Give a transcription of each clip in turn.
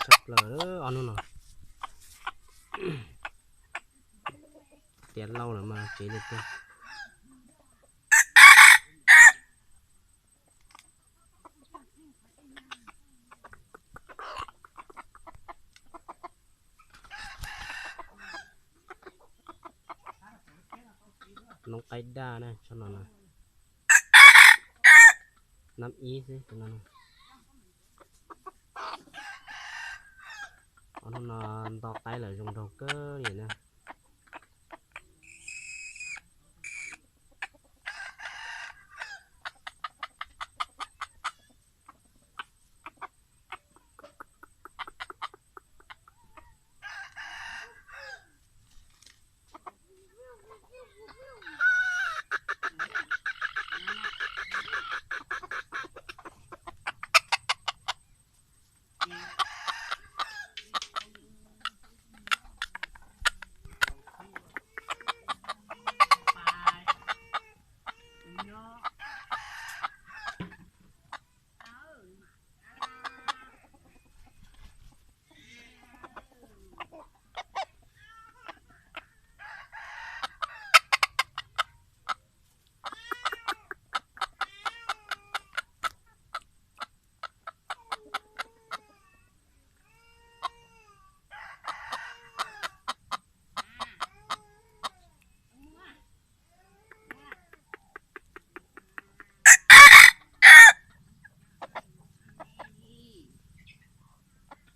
ກັບລາວເດີ ເອົາໂນ່ນນະ ແຕ່ລາວລະມາເຈເລັກເດີ. ນ້ອງໄກ່ດ່ານະ ຊັ້ນນັ້ນນະ ນຳອີຊິຊັ້ນນັ້ນນະ. ອໍ ນອນຕອກໄຕລະ ຢົງເທົາເກີນີ້ນະ.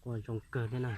ໂອ້ຍ ຈົງເກີດແນ່ນອນ.